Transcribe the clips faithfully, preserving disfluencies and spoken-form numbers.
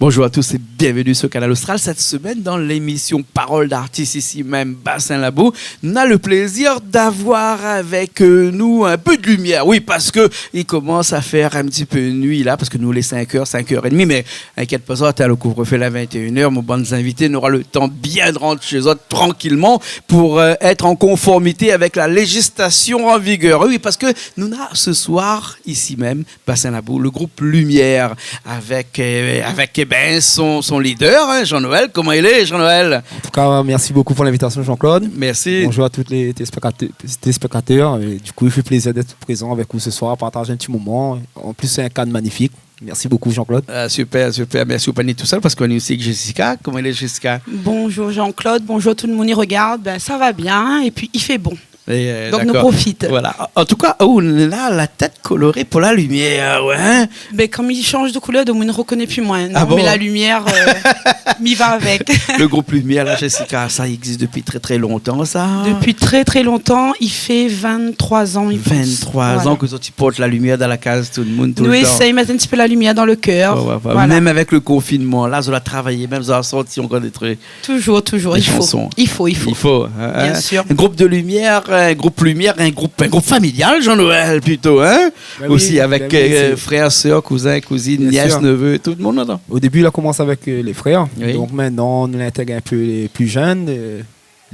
Bonjour à tous et bienvenue sur Kanal Austral. Cette semaine, dans l'émission Parole d'artiste, ici même, Bassin Labou, on a le plaisir d'avoir avec, euh, nous un peu de lumière. Oui, parce que il commence à faire un petit peu nuit là, parce que nou lé cinq heures, cinq heures et demie, mé inkièt pa, sa, lo kouvrefé lé à vingt et une heures. Mon bann zinvité nora le tan bien de rant shé zot tranquilman pou, euh, èt an konformité avèk la léjislasion an vigèr. Oui, parske nou néna ce soir, ici même, Bassin Labou, le groupe Lumière, avec, euh, avec, eh ben, son, son leader, hein, Jean-Noël. Koman i lé, Jean-Noël ? En tout cas, merci beaucoup pour l'invitation, Jean-Claude. Merci. Bonjour à tous les téléspectateurs, téléspectateurs. Et du coup, il fait plaisir d'être présent avec vous ce soir, partager un petit moment. En plus, c'est un cadre magnifique. Merci beaucoup, Jean-Claude. Ah, super, super. Mèrsi, ou pa ni tousèl, parske nou lé osi avèk Jessica. Koman i lé, Jessica ? Bonjour Jean-Claude, bonjour tout le monde qui regarde. Ben, ça va bien et puis il fait bon. Et, euh, donc, nou profit. Voilà. En tout cas, oh, nou néna la tèt koloré pou la lumière, ouais, hein ? Ben, kom i shanj de koulèr, donk mi rokoné pi moin. Ah bon ? Non, mé la lumière, euh, mi va avèk. Le groupe Lumière, là, Jessica, ça existe depuis très, très longtemps, ça ? Depuis très, très longtemps. Il fait vingt-trois ans, il pense. Vingt-trois ans ke zot i port la lumière dan la kaz tout le monde, tout le temps. Nou éséy mèt in ti pé la lumière dans le cœur. Ouais, ouais, ouais. Voilà. Même avec le confinement, là, zot la travay, mèm zot la sorti ankor dé trik. Toujours, toujours. Des chansons. Il faut, il faut, il faut. Il faut, hein, hein. Bien sûr. Un groupe de lumière, un groupe lumière, un groupe, un groupe familial, Jean-Noël, plutôt, hein ? Ben oui, ben oui, c'est... Aussi avec, euh, frères, sœurs, cousins, cousines, nièces, neveux, tout le monde là-dedans. Bien sûr. Au début, il a commencé avec, euh, les frères. Oui. Donc maintenant, on intègre un peu les plus jeunes, euh,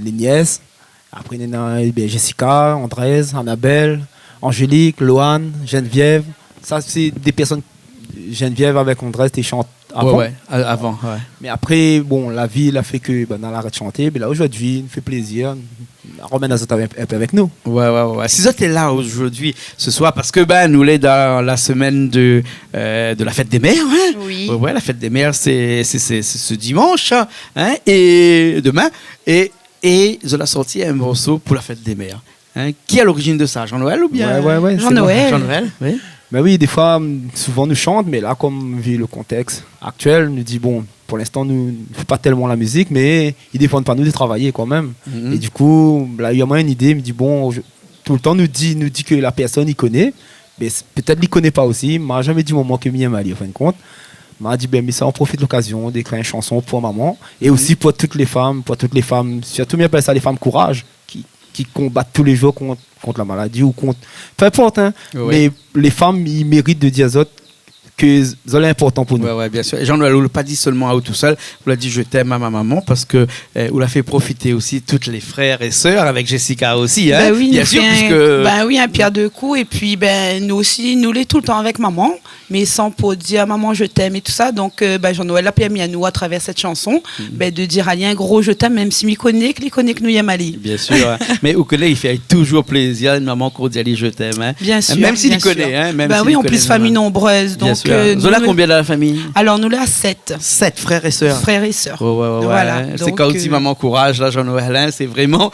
les nièces. Après, néna, eh ben, Jessica, Andrés, Annabelle, Angélique, Loane, Geneviève. Ça, c'est des personnes, Geneviève avec Andrés, té i shant avan. Ouais, ouais, a-, avan, ouais. Mé apré, bon, la vi la fé ke, ben, nou la arèt shanté. Mé la, zordi, i fé plézir, nou ramèn azot in, in pé avèk nou. Ouais, ouais, ouais, ouais. Si zot lé la zordi, ce soir, parske, ben, nou lé dan la semaine de, euh, de la fête des mères, hein ? Oui. Ouais, ouais, la fête des mères, c'est, c'est, c'est, c'est ce dimanche, hein, et demain. Et é zot la sorti in morso pou la fête des mères. Hein ? Qui est à l'origine de ça ? Jean-Noël ou bien ? Ouais, ouais, ouais, c'est moi. Jean-Noël. Jean-Noël, oui. Ben oui, des fois, hum, souvent nou shant, mé la, kom vi le contexte actuel, nou di, bon, pour l'instant, nou, nou fé pa tèlman la mizik, mé i dépann pa nou de travay kan mèm. Mhm. É du coup, la, néna in idé, mi di, bon, je, tout le temps, nou di, nou di ke la personne i koné, mé s-, pétèt li koné pa osi, ma la zamé di momon ke mi yèm ali, an fin de kont. Ma di, ben, mi sa, an profit lokazion de kréé in shanson pou momon, é osi pou tout lé fanm, pou tout lé fanm, sirtou, mi apèl sa lé fanm kouraz, ki, ki konbat tou lé zour kont, kont la maladi ou kont, peu importe, hein, mé lé fanm, i mérit de dir azot ke zot lé inportan pou nou. Ouais, ouais, bien sûr. É Jean-Noël, ou la pa di sèlman aou tousèl, ou la di « je t'aime » à ma maman, parske, euh, ou la fé profité osi tout lé frèr é sèr avèk Jessica osi, hein. Ben oui, bien sûr, nou fé in, puisque ben oui, in pièr dé kou. É pi, ben, nou osi, nou lé tout le tan avèk momon, mé san pou dir « momon, je t'aime » é tout sa. Donk, euh, ben, Jean-Noël la pèrmi anou, à travers cette chanson, ben, de dir ali in gro « je t'aime », mèm si mi koné ke li koné ke nou yèm ali. Bien sûr, hein. Mé ou koné, i fé toujours plézir in momon kan i di ali « je t'aime », hein. Bien sûr, bien sûr. Mèm si li koné, hein, mèm si li koné, ouais. Ben oui, an plis, fami nonbrèz, donk, euh, nou lé konbien dan la fami ? Bien sûr. Alor, nou lé à sept. Sept frèr é sèr. Frèr é sèr. Ouais, ouais, ouais, ouais. Voilà, hein. Donk, sé kan ou di momon kouraz, la, Jean-Noël, hein, sé vréman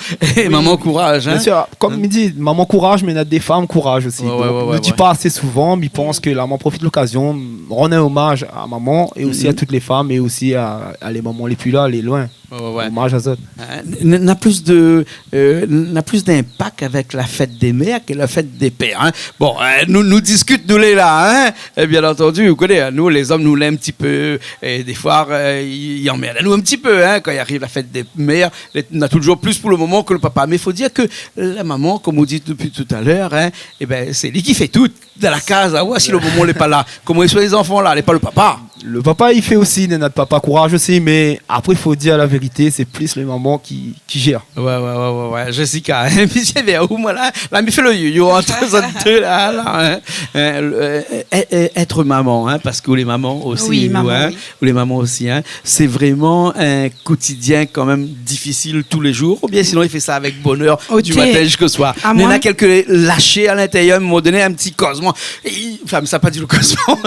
momon kouraz, hein. Oui, oui. Bien sûr, kom mi di, momon kouraz, mé néna dé fanm kouraz osi. Ouais, ouais, ouais, ouais. Donk, nou di pa asé souvan, mé mi pans ke la, mi profit lokazion, rann in omaz à momon é osi à tout lé fanm é osi à, à lé momon lé pi la, lé loin. Ouais, ouais, ouais. Omaz azot. Euh, n-, n-, na plis de, euh, na plis d'impact avèk la fête des mères ke la fête des pères, hein. Bon, euh, nou, nou diskit, nou lé la, hein. É bien antandu, ou koné, hein, nou, lé zom, nou lé in ti pé, é défoi, euh, i, i anmèrd anou in ti pé, hein, kan i ariv la fête des mères. Lé, na toujours plis pou le momon ke le papa. Mé i fo dir ke la momon, kom ou di dopi talèr, hein, é ben, sé li ki fé tout. Dan la kaz, ah ouais, si le momon lé pa la, koman i soign lé zanfan la, lé pa le papa. Le papa, i fé osi, néna dé papa kouraz osi, mé apré, i fo dir la vérité, sé plis lé momon ki, ki jèr. Ouais, ouais, ouais, ouais, ouais. Jessica, hein, mi sé bien ou, moin la, la, mi fé le yo-yo ant zot dé la, la, hein. Hein, le, euh, é-, é-, èt momon, hein, parske ou lé momon osi, oui, ou, momon, hein, oui. Ou lé momon osi, hein. Sé vréman in kotidien kan mèm difisil tou lé zour, oubien sinon i fé sa avèk bonèr, du matin ziska le soir. Néna kèk lashé a l'intérieur, à un moment donné, in ti kozman. É, anfin, sa pa di le kozman.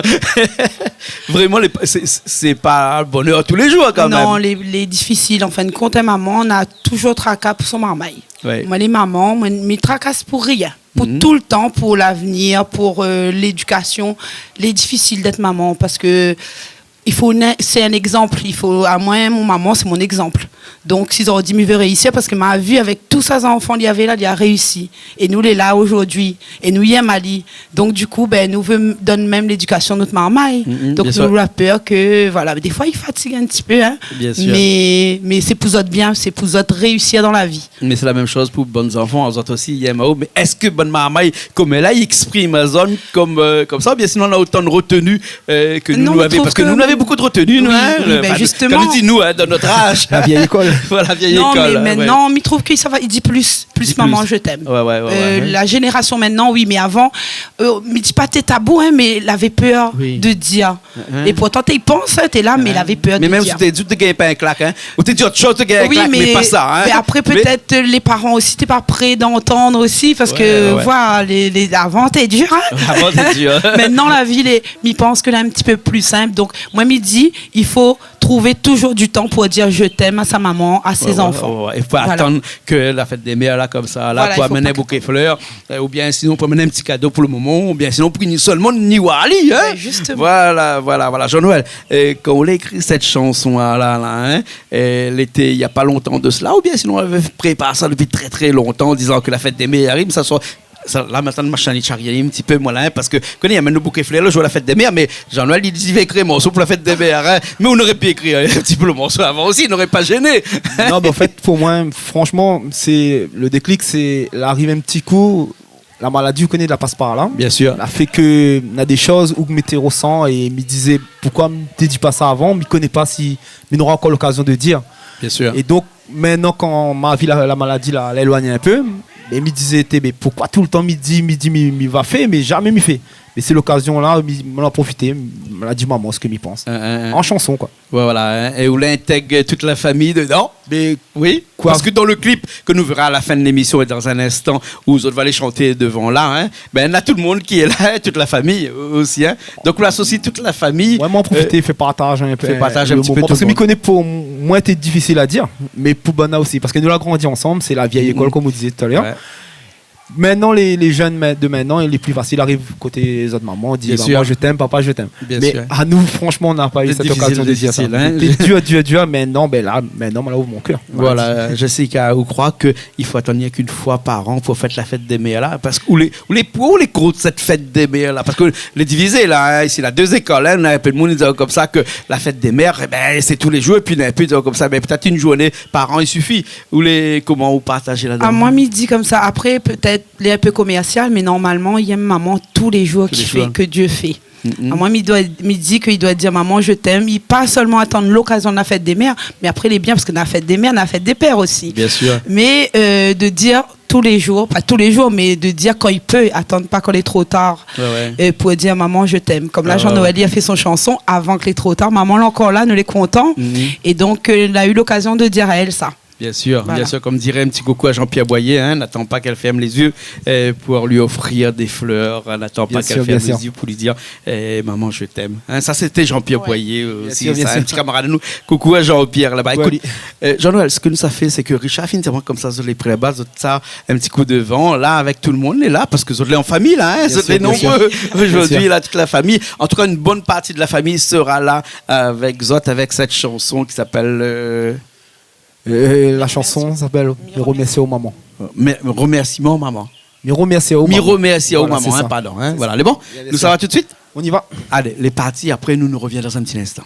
Vréman, lé, sé, sé pa bonèr tou lé zour, kan mèm. Non, lé, lé difisil. An fin de kont, in momon na toujours traka pou son marmay. Ouais. Moin, lé momon, moin, mi trakas pou rien. Pou tout le tan, pou l'avenir, pou, euh, lédikasion. Lé difisil d'èt momon parske i fo, sé in égzanp. I fo, amoin, mon momon, sé mon égzanp. Donk, si zot i di, mi vé réisir, parske ma vi avèk tout sa zanfan li avé la, li la réisi. É nou lé la zordi. É nou yèm ali. Donk, dikou, bin, nou vé m-, donn mèm lédikasion nout marmay. Mm, mm, bien sir. Donk, nou la pèr ke, voila, défoi, i fatig in ti pé, in. Bien sir. Mé, mé sé pou zot bien, sé pou zot réisir dan la vi. Mé sé la mèm shoz pou bann zanfan, zot osi, yèm aou. Mé èske bann marmay, konm la, i éksprim azot konm, eu, konmsa, oubien sinon, na otan de retenu, eu, ke nou, nou avé, parske nou, nou avé bonpé de retenu, nou, in, wi, wi, bin, zisteman. Kan nou di nou, in, dan nout az. La vièy lékol. Voila, vièy lékol, in, wé. Non, mé mintnan, mi trouv ke sa va, i di plis, plis maman, je t'aime. Wé, wé, wé, wé. Eu, la zénérasion mintnan, wi, mé avan, eu, mi di pa té tabou, in, mé lavé pèr de dir. Wi. In. É pourtan, té i pans, in, té la, mé lavé pèr de dir. Mé mèm si té di, té gingn pa in klak, in. Ou té di ot shoz, té gingn in klak, mé pa sa, in. Wi, mé, mé apré, pétèt, eu, lé paran osi té pa pré d'antann osi, parske, wé, wé, voila, lé, lé, avan, té dir, in. Avan, té dir. Mintnan, la vi, lé, mi pans ke la in ti pé pli sinp. Donk, moin, mi di, i fo trouv touzour du tan pou dir je t'aime a sa maman, a sé zanfan. Wé, wé, wé. Voila. I fo pa atann ke la fèt dé mèr, la, konmsa, la, pou amenn in bouké flèr. Voilà, i fo pa atann. Eu, oubien sinon, pou amenn in ti kado pou lo momon, oubien sinon, pou ni sèlman ni oir ali, in. Bin, zisteman. Voilà, voilà, voilà. Jean-Noël, eu, kan ou la ékri sèt shanson la, la, la, in, eu, lété, na pa lontan de sela, oubien sinon, ou lavé prépar sa dopi trè, trè lontan, an dizan ke la fèt dé mèr i ariv, sa sort, sa, la, mintnan, ma shani shari in ti pé, moin, la, in, parske, koné, na mèm lo bouké flèr, lo zour la fèt dé mèr, mé Jean-Noël, li di, li vé ékri in morso pou la fèt dé mèr, in. Mé ou noré pu ékri in ti pé lo morso avan osi, noré pa jéné. Non, bin, an fèt, pou moin, fransman, sé, lo déklik, sé, la ariv in ti kou, la maladi, ou koné, la pas par la. Bien sir. La fé ke na dé shoz ou mi té rosan é mi dizé, poukoi mi té di pa sa avan, mi koné pa si mi nora ankor lokazion de dir. Bien sir. É donk, mintnan, kan ma vi la, la maladi la, la éloign in pé, é mi dizé, té, mé poukoi toultan mi di, mi di, mi, mi va fé, mé zamé mi fé. Mé sé lokazion la, mi, moin la profité, moin la di maman sak mi pans. In, in, in. An shanson, koi. Wé, voilà, in. É ou la intèg tout la fami dedan. Mé wi, koi ? Parske dan lo klip ke nou véra a la fin de lémision é dan in instan, ousa zot va alé shanté dovan la, in, bin, na tout lo moun ki lé la, in, tout la fami osi, in. Donk, ou la asosi tout la fami. Wé, moin la profité, eu, fé partaz in pé, fé partaz in ti pé tout lo moun. Parske mi koné pou moin, té difisil a dir, mé pou banna osi, parske nou la grandi ansanm, sé la vièy lékol, konm ou dizé talèr. Wé. Mintnan, lé, lé jenn, mé, de mintnan, lé pli fasil ariv koté zot maman, di, bien sir, maman, je t'aime, papa, je t'aime. Bien sir. Mé anou, fransman, nou la pa u sèt lokazion de dir sa. Sé difisil, difisil, in. Sé dir, dir, dir, mé non, bin la, mintnan, moin la ouv mon kèr. Voilà, Jessica, ou kroi ke i fo atann rienk in foi par an pou fèt la fèt dé mèr la, parske ou lé, ou lé pou, ou lé kont sèt fèt dé mèr la, parske lé divizé la, in, isi la, dé zékol, in, na in pé de moun i di konmsa ke la fèt dé mèr, ébin, sé tou lé zour, épi na in pé i di konmsa, bin, pétèt in zourné par an i sifi. Ou lé, koman ou partaz ladan ? A, moin, mi di konmsa, apré, pétèt, lé in pé komèrsial, mé normalman, i yèm maman tou lé zour, ki fé, ke Dieu fait. Tou lé zour. Mm, mm. A, moin, mi doi, mi di ke i doi dir, maman, je t'aime. I pa sèlman atann lokazion de la fèt dé mèr, mé apré, lé bien, parske na la fèt dé mèr, na la fèt dé pèr osi. Bien sir. Mé, eu, de dir tou lé zour, pa tou lé zour, mé de dir kan i pé, atann pa kan lé tro tar, wé, wé, eu, pou dir, maman, je t'aime. Konm la, a, Jean-Noël, li la fé son shanson avan ke lé tro tar. Maman lé ankor la, nou lé kontan. Mm. É donk, eu, nou la u lokazion de dir aèl sa. Bien sir, bien sir. Voilà. Konm diré in ti koukou a Jean-Pierre Boyer, in, n'attends pas qu'elle ferme les yeux, eu, pour lui offrir des fleurs, n'attends pas qu'elle ferme les yeux pou li dir, eu, maman, je t'aime. Bien sir, bien sir. In, sa, sété Jean-Pierre Boyer, eu, osi, in ti kamarad anou. Wé. Bien sir, bien sir. Koukou a Jean-Pierre laba. Wé. Ékout, eu, Jean-Noël, sak nou sa fé, sé ke Richard la fine di amoin konmsa, zot lé pré laba, zot sa, in ti kou dovan, la, avèk tout lo moun, é la, parske zot lé an fami, la, in, zot lé nonbré zordi, la, tout la fami. Bien sir, bien sir. An tou ka, in bone parti de la fami sera la avèk zot, avèk sèt shanson ki apèl, eu, Eu, la shanson i apèl Mi romèrsi aou, maman. Mi romèrsi aou, maman. Mi romèrsi aou, maman. Mi romèrsi aou, maman, in, pardon, in, voilà, sé sa. Voilà, lé bon ? Bien sir. Nou sava tout de suit ? On y va. Alé, lé parti, apré nou, nou rovien dan in ti instan.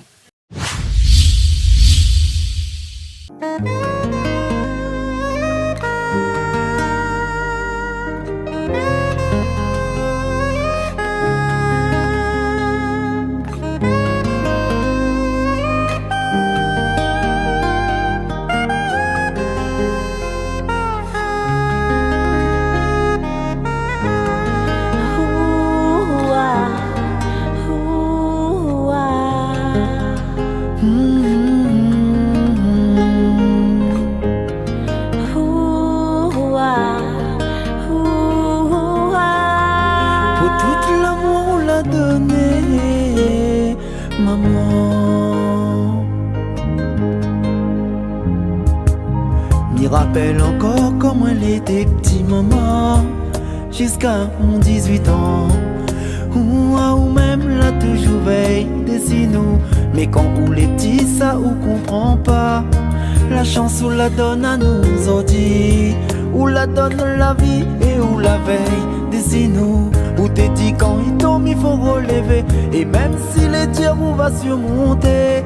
Pou tout lamour ou la doné, maman. Mi rapèl ankor koman lété pti, maman, ziska mon dizuit an. Ou, ou mèm la touzour vèy dési nou. Mé kan ou lé pti, sa ou konpran pa. La Shans ou la donn anou zordi, ou la donn nou la vi é ou la vèy dési nou. Ou té di kan i tonm i fo rolévé, é mèm si lé dir ou va sirmonté,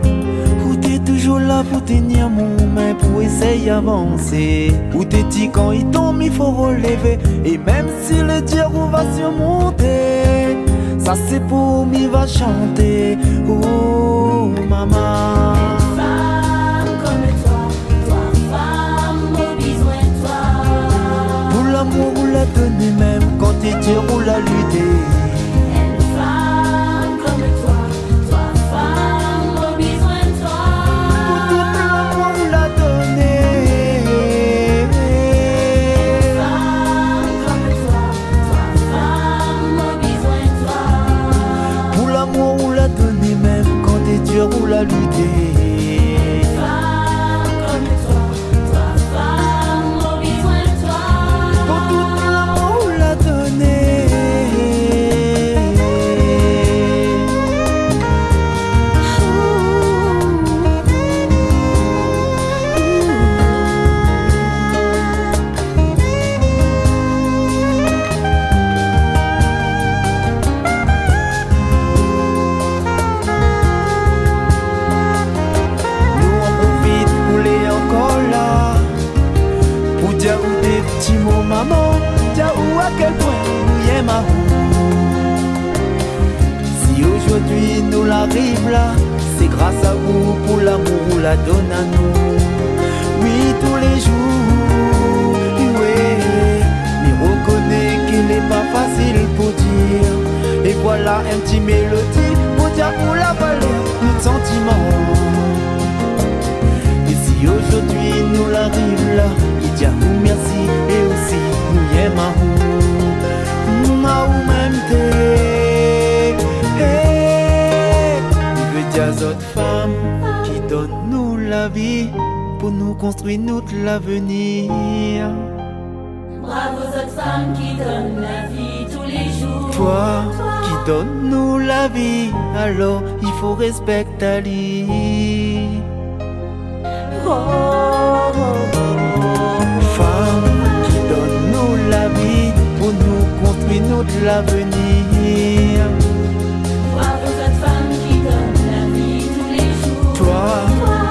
ou té toujour la pou tenir mon min pou éséy avansé. Ou té di kan i tonm i fo rolévé, é mèm si lé dir ou va sirmonté, sa sé pou mi va shanté, oh mama. Une femme comme toi, toi, femme, au besoin de toi. Pou lamour ou la doné mèm kan té dir ou la lité. Une femme comme toi, toi, femme, au besoin de toi. Pou tout lamour ou la doné. Femme comme toi, toi, femme, au besoin de toi. Pou lamour ou la doné mèm kan té dir ou la lité. Femme comme toi, toi, femme, au besoin de toi. Pou tout lamour ou la doné. Nou an profit ou lé ankor la pou dir ou dé ti mo, maman, dir ou a kèl poin nou yèm aou. Si ozordi nou la ariv la, sé gras a ou pou lamour ou la donn anou. Oui, tou lé jour, oui, mi rokoné ke lé pa fasil pou dir. É voila in ti mélodi pou dir ou la valèr nout santiman. É si ozordi nou la ariv la, mi di aou mèrsi é osi nou yèm aou. Aou mèm té, é, mi vé dir azot fanm ki donn nou la vi pou nou konstrui nout lavenir. Bravo zot fanm ki donn la vi tou lé jour. Toi ki donn nou la vi, alor i fo réspèk ali. Oh, oh, oh, oh. Fanm ki donn nou la vi pou nou konstrui nout lavenir. Bravo zot fanm ki donn la vi tou lé jour. Toi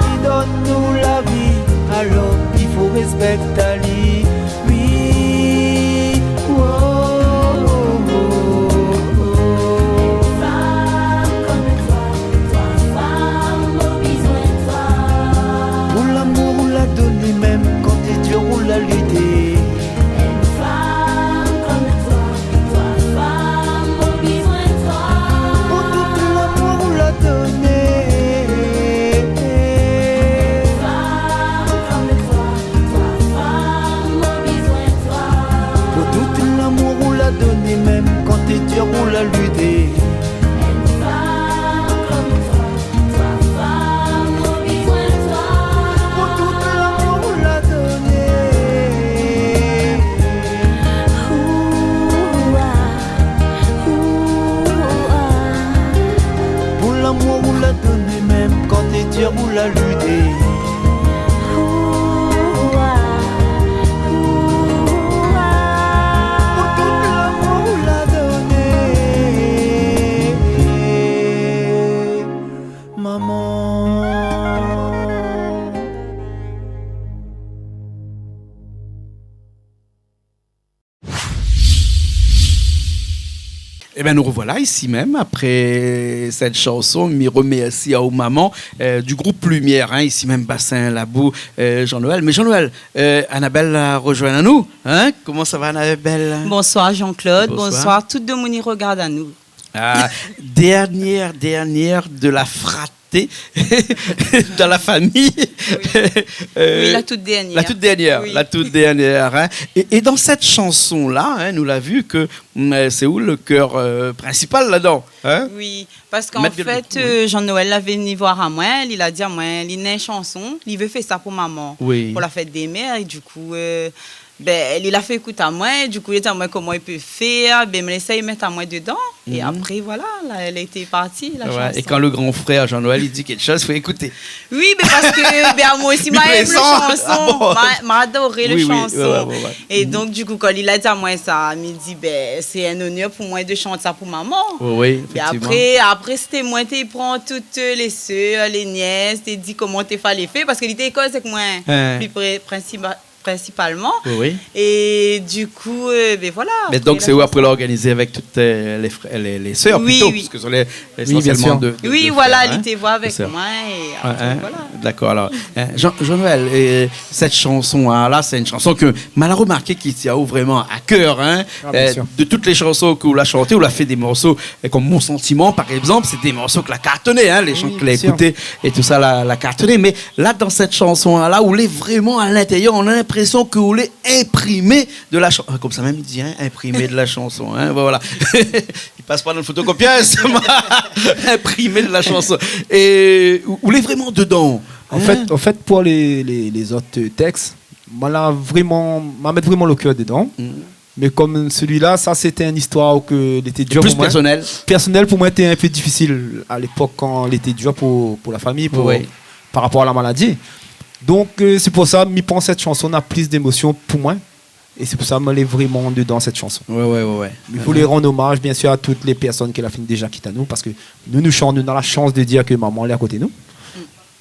ki donn nou la vi, alor i fo réspèk ali. Oui. Oh, oh, oh, oh. Une femme comme toi, toi, femme au besoin de toi. Pou lamour ou la doné mèm kan té dir ou la lité. Une femme comme toi, toi, femme au besoin de toi. Pou tout lamour ou la doné. Une femme comme toi, toi, femme au besoin de toi. Pou tout lamour ou la doné mèm kan té dir ou la lité. Une femme comme toi, toi, femme au besoin de toi. Pou tout lamour ou la doné. Ouah, ouah. Pou lamour ou la doné mèm kan té dir ou la lité. Ouah, ouah. Pou tout lamour ou la doné. Maman. Ében, nou rovoila isi mèm apré sèt shanson. Mi romèrsi aou, maman, euh, du group Lumière, hein, isi mèm Bassin Labou, euh, Jean-Noël. Mé Jean-Noël, euh, Annabelle la rozoinn anou, hein. Koman sa va, Annabelle ? Bonsoir Jean-Claude, bonsoir. Bonsoir tout demoun i rogard anou. Ah, dernière, dernière de la fratrie té dan la fami. Oui. Euh, oui, la tout dernièr. La tout dernièr, oui, la tout dernièr, hein. É, é dan sèt shanson-la, hein, nou la vi ke, mm, sé ou le kèr, euh, prinsipal ladan, hein ? Oui, parske an fèt, euh, Jean-Noël la vni voir amoin, li la di amoin, li néna in shanson, li vé fé sa pou maman, oui, pou la fèt dé mèr, é du kou, euh, Bin, li la fé ékout amoin, di kou, li la di amoin koman li pé fèr, bin, mi la éséy mèt amoin dedan, é apré, voilà, la, èl lété parti, la shanson. É kan le gran frèr Jean-Noël, li di kékshoz, fo ékouté. Oui, bin, parske, bin, amoin osi, ma èm le shanson. Ma, ma ador le shanson. É donk, di kou, kan li la di amoin sa, mi di, bin, sé in onèr pou moin de shant sa pou momon. Oui, oui, éfèktivman. É apré, apré, sété moin té pran tout, euh, lé sèr, lé nyès, té di koman té falé fé, parske li té koz èk moin, pli pré-, prinsipal prinsipalman. Oui, oui. É di kou, euh, bin voilà. Mé donk, sé ou apré la organizé avèk tout, euh, lé frèr, lé, lé sèr plito, parske sé lé, lé ésansièlman de, de, de frèr, hein. Oui, voilà, li té voi avèk moin é apré, voilà. Dakor, alor, hein, Jean, Jean-Noël, euh, sèt shanson-la, la, sé in shanson ke ma la romarké ki tien aou vréman a kèr, hein. Ah, bien sir. De tout lé shanson ke ou la shanté, ou la fé dé morso, euh, kom Mon Sentiment, par égzanp, sé dé morso ke la kartoné, hein, lé jan ke la ékouté é tousa, la, la kartoné. Mé la, dan sèt shanson-la, la, ou lé vréman a lintérièr, ou na linprésion ke ou lé inprimé de la shan-, ah, komsa mèm li di, hein, inprimé de la shanson, hein, voilà. Li pas pa dan le fotokopièz, inprimé de la shanson. É ou, ou lé vréman dedan, hein. An fèt, an fèt, pou lé, lé, lé zot, euh, tèks, moin la vréman, ma mèt vréman le kèr dedan. Mé kom sèl-la, sa, sété in istoir ke lété dir pou moin. Pli pèrsonèl. Pèrsonèl pou moin, lété in pé difisil a lépok, kan lété dir pou, pou la fami, pou, par rapor a la maladi. Donk, euh, sé pou sa, mi pans sèt shanson na plis d'émosion pou moin. É sé pou sa, moin lé vréman dedan sèt shanson. Ouais, ouais, ouais, ouais. Mi voulé rann omaz, bien sir, a tout lé pèrsone ke la fine déza kit anou, parske nou, nou shant, nou na la shans de dir ke momon lé a koté nou.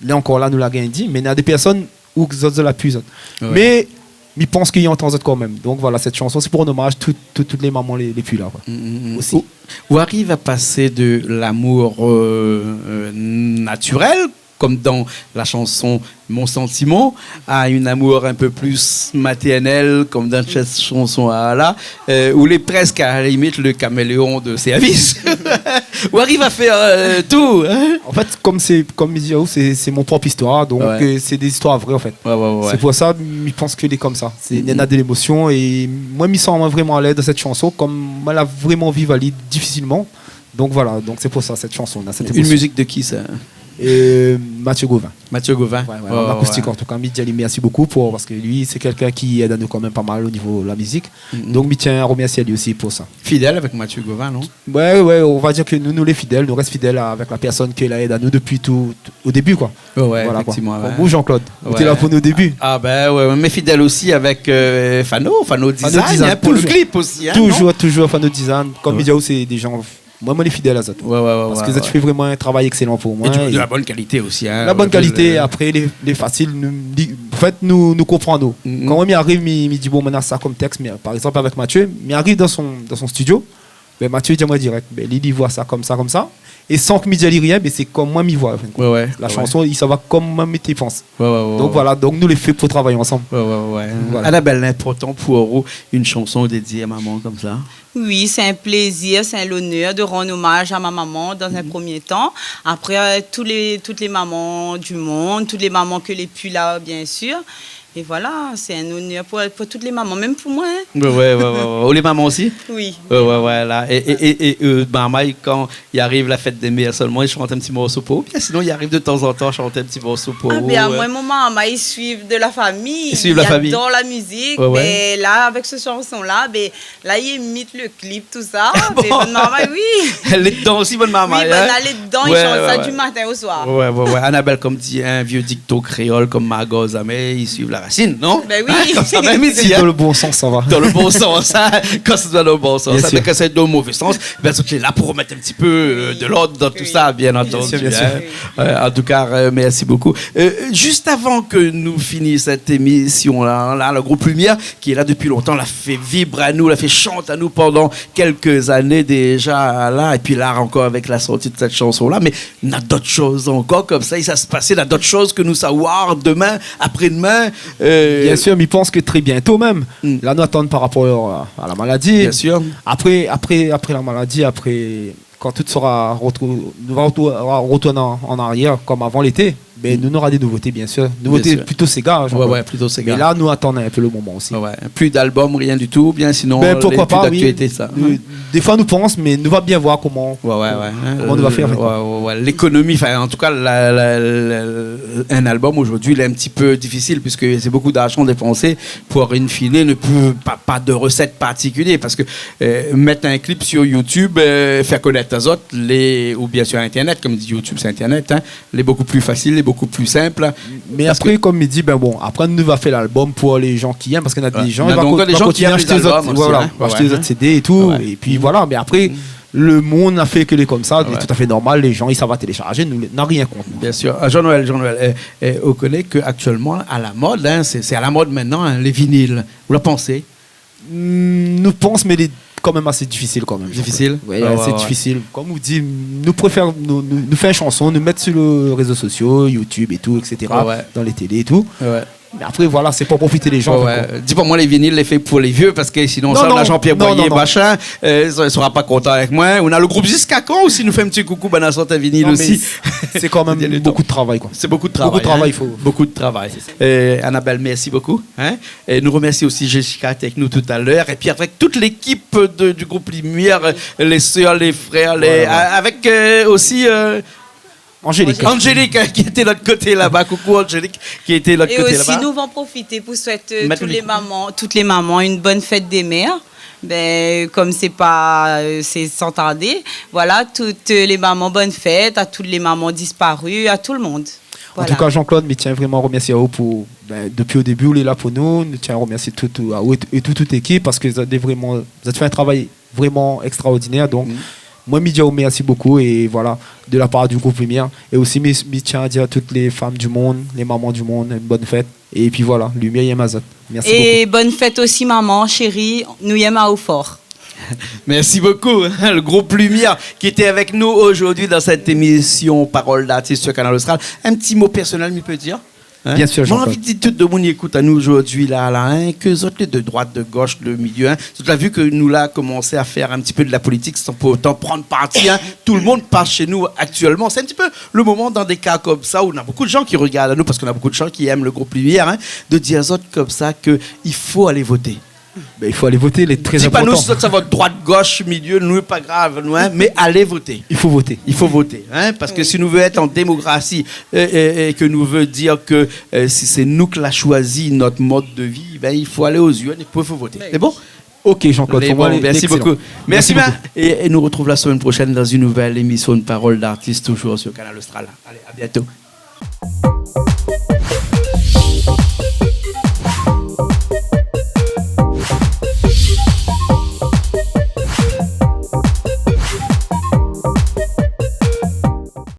Li lé ankor la, nou la gingn di, mé na dé pèrsone ou ke zot, zot la pi zot. Ouais. Mé mi pans ke i antann zot kan mèm. Donk voilà, sèt shanson, sé pou rann omaz tout, tout, tout lé momon lé, lé pi la, koi. Mm, mm, mm. Osi. Ou, ou ariv a pasé de lamour, euh, euh, natirèl, kom dan la shanson Mon Sentiment, a in amour in pé plis matèrnèl, kom dan sèt shanson-la, la, euh, ou lé prèsk a la limit le kaméléon de sèrvis. Ou ariv a fèr, euh, tout, hein ? An fèt, kom sé, kom mi di aou, sé, sé mon prop istoir, donk, euh, sé dé zistoir vré, an fèt. Ouais, ouais, ouais. Sé pou sa, mi pans ke lé komsa. Sé, néna de lémosion é moin, mi san amoin vréman alèz dan sèt shanson, kom moin la vréman viv ali difisilman. Donk voilà, donk sé pou sa, sèt shanson-la, sèt émosion. Une musique de qui, ça ? Euh, Mathieu Gauvin. Mathieu Gauvin. Ouais, ouais, an akoustik, an tou ka. Mi di ali mèrsi bokou pou, parske li, sé kèlkin ki èd anou kan mèm pa mal o nivo la mizik. Mm, mm. Donk, mi tien a remèrsié ali osi pou sa. Fidèl avèk Mathieu Gauvin, non ? Ouais, ouais, on va dir ke nou, nou lé fidèl, nou rès fidèl avèk la pèrsone ke la èd anou dopi tout, tout, o débi, koi. Ouais, ouais, éfèktivman, ouais. Voilà, koi. Kom ou, Jean-Claude, ou té la pou nou o débi. Ah, bin ouais, ouais, mé fidèl osi avèk, euh, Fano, Fano Design, hein, pou le clip osi, hein, non ? Fano Design, toujour, toujour Fano Design. Kom mi di aou, sé dé jan, moin, moin lé fidèl a zot. Ouais, ouais, ouais. Parske zot i fé vréman in travay ékselan pou moin. É de la bone kalité osi, hein. La bone kalité, euh, apré, lé, lé fasil, nou, li, an fèt, nou, nou konpran anou. Mm, mm. Kan moin mi ariv, mi, mi di, bon, moin néna sa kom tèks, mé par égzanp, avèk Mathieu, mi ariv dan son, dan son studio, bin, Mathieu i di amoin dirèk, bin, li, li voi sa komsa, komsa. É san ke mi di ali rien, bin, sé kom moin mi voi, an fin de kont. Ouais, ouais, ouais. La shanson, i sava kom moin mi té pans. Ouais, ouais, ouais, ouais. Donk voilà, donk nou lé fé pou travay ansanm. Ouais, ouais, ouais. Voilà. Annabelle, lé inportan pou ou in shanson dédié a momon komsa ? Oui, sé in plézir, sé in lonèr de rann omaz a ma momon dan in promié tan. Apré, euh, tout lé, tout lé momon du mond, tout lé momon ke lé pi la, bien sir. É voilà, sé in onèr pou, pou tout lé momon, mèm pou moin, hein. Ouais, ouais, ouais, ouais, ouais. Ou lé momon osi ? Oui. Ouais, ouais, ouais, la. É, é, é, é, euh, marmay, kan i ariv la fèt dé mèr sèlman, i shant in ti morso pou ou, oubien sinon, i ariv de tanzantan shant in ti morso pou ou, euh ? Ah, bin, moin, mon momon i suiv de la fami, i suiv la fami, i ador la mizik, ouais, ouais, mé la, avèk se shanson-la, bin, la, i imit le clip, tousa. Ah bon ? Mé bann marmay, oui. Lé dedan osi, bann marmay, hein ? Oui, bann la lé dedan, i shant sa du matin o soir. Ouais, ouais, ouais. Annabelle, kom di in vié dikton kréol, kom margoz amèr, i suiv la rasine, non ? Bin oui. Hein, komsa mèm i di, hein. Dan le bon sans, sa va. Dan le bon sans, hein. Kan sa i doi dan le bon sans, hein. Bien sir. Mé kan sa i doi dan le mové sans, bin, zot lé la pou remèt in ti pé, euh, de lord dan tousa, bien antandu, hein. Oui. Bien sir, bien sir. Oui. Euh, an tou ka, euh, mèrsi bokou. Euh, zis avan ke nou fini sèt émision-la, la, le group Lumière, ki lé la dopi lontan, la fé vib anou, la fé shant anou pandan kèlk zané déza, la, épi la ankor avèk la sorti de sèt shanson-la, mé na dot shoz ankor komsa, é sa i pas, na dot shoz ke nou sa oir domin, apré-domin, euh. Bien sir, mi pans ke trè biento mèm. Mm. La, nou atann par rapor a, a la maladi. Bien sir. Apré, apré, apré la maladi, apré, kan tout sera retrou-, nou va retrou-, retourn an, an arièr, kom avan lété. Mé nou nora dé nouvoté, bien sir. Bien sir. Nouvoté plito séga, hein, Jean-Claude. Ouais, ouais, plito séga. Mé la, nou atann in pé le moman osi. Ouais, ouais. Pli d'albom, rien du tou, oubien sinon, lé pli d'aktualité, sa. Ben, pourquoi pas, oui. Euh, défoi, nou pans, mé nou va bien voir koman, koman nou va fèr, an fèt. Ouais, ouais, ouais. Lékonomi, anfin, an tou ka, la, la, la, in albom zordi, lé in ti pé difisil, puiske sé bonpé d'larzan dépansé pou, in fine, ne pli, pa, pa de rosèt partikilié, parske, euh, mèt in klip sur YouTube, euh, fé konèt azot, lé, oubien sur Internet, kom di YouTube, sé Internet, hein, lé bonpé pli fasil, lé bonpé pli sinp. Mé apré, kom mi di, ben bon, apré, nou va fé lalbom pou lé zan ki èm, parske na dé zan, na ankor dé zan ki èm lé zalbom osi, hein. Voilà, va ashté zot CD é tou, épi voilà. Mé apré, le monn la fé ke lé komsa, lé toutafé normal, lé zan, i sava téléshar, nou, na rien kont. Bien sir. Ah, Jean-Noël, Jean-Noël, euh, euh, ou koné ke aktièlman, a la mod, hein, sé, sé a la mod mintnan, hein, lé vinil. Ou la pansé ? Hmm, nou pans, mé lé kan mèm asé difisil, kan mèm. Difisil ? Ouais, asé difisil. Kom ou di, nou préfèr, nou, nou, nou fé in shanson, nou mèt sur lé rézo sosio, YouTube é tou, et cetera, dan lé télé é tou. Ouais, ouais. Mé apré, voilà, sé pou profité lé zan, an fèt, koi. Di pa moin lé vinil lé fé pou lé vié, parske sinon, non, sa, non, na Jean-Pierre Boyer, machin, euh, i sra pa kontan avèk moin. Ou na le group Ziska Kan osi, nou fé in ti koukou, ben, na sort in vinil osi. Non, mé sé kan mèm bonpé de travay, koi. Sé bonpé de travay, hein. Bonpé de travay, fo. Bonpé de travay. Euh, Annabelle, mèrsi bonpé, hein. É nou romèrsi osi Jessica té avèk nou talèr. Épi avèk tout lékip de, du group Lumière, euh, lé sèr, lé frèr, lé, voilà, voilà, a-, avèk, euh, osi, euh, Angélique. Angélique, hein, ki lété de lot koté laba. Koukou Angélique, ki lété de lot koté laba. É osi, nou va profité pou souèt, euh, tout lé momon, tout lé momon, in bone fèt dé mèr. Ben, kom sé pa, euh, sé san tardé. Voilà, tout, euh, lé momon, bone fèt a tout lé momon dispari, a tout le monn. Voilà. An tou ka, Jean-Claude, mi tien vréman romèrsié aou pou, ben, dopi o débi, ou lé la pou nou. Mi tien romèrsié tout, tout, a, é, é tout, tout lékip, parske zot lé vréman, zot fé in travay vréman ékstraordinèr. Donk, moin, mi di aou mèrsi bonpé é voilà, de la par du group Lumière. É osi, mi, mi tien a dir a tout lé fanm du monn, lé momon du monn, in bone fèt. Épi voilà, Lumière i èm azot. Mèrsi bonpé. É bone fèt osi, momon shéri, nou i èm aou for. Mèrsi bonpé, hein, le group Lumière ki lété avèk nou zordi dan sèt émision Parole d'artiste sur Kanal Austral. In ti mo pèrsonèl, mi pé dir ? Hein ? Bien sir, Jean-Claude. Moin, mi anvi di tout demoun i ékout anou zordi la, la, hein, ke zot lé de droit, de gosh, de milié, hein. Zot la vi ke nou la komansé a fé in ti pé de la politik san pou otan pran parti, hein. Tout le monn pas shé nou aktièlman. Sé in ti pé le momon dan dé ka komsa ousa na bonpé de zan ki rogard anou, parske na bonpé de zan ki èm le group Lumière, hein, de dir azot komsa ke i fo alé voté. Ben, i fo alé voté, lé trè inportan. Di pa nou si zot sa va droit, gosh, milié, nou, pa grav, nou, hein, mé alé voté. I fo voté. I fo voté, hein, parske si nou vé èt an démokrasi, é, é, é ke nou vé dir ke, euh, si sé nou ki la shoizi nout mod de vi, ben, i fo alé o zurn é pou, i fo voté. Sé bon ? Ok, Jean-Claude, pou moin, lé, lé ékselan. Mèrsi bonpé. Mèrsi bien. É, é nou artrouv la semèn proshèn dan in nouvèl émision de Parole d'artiste, toujours sur Kanal Austral. Alé, à bientôt.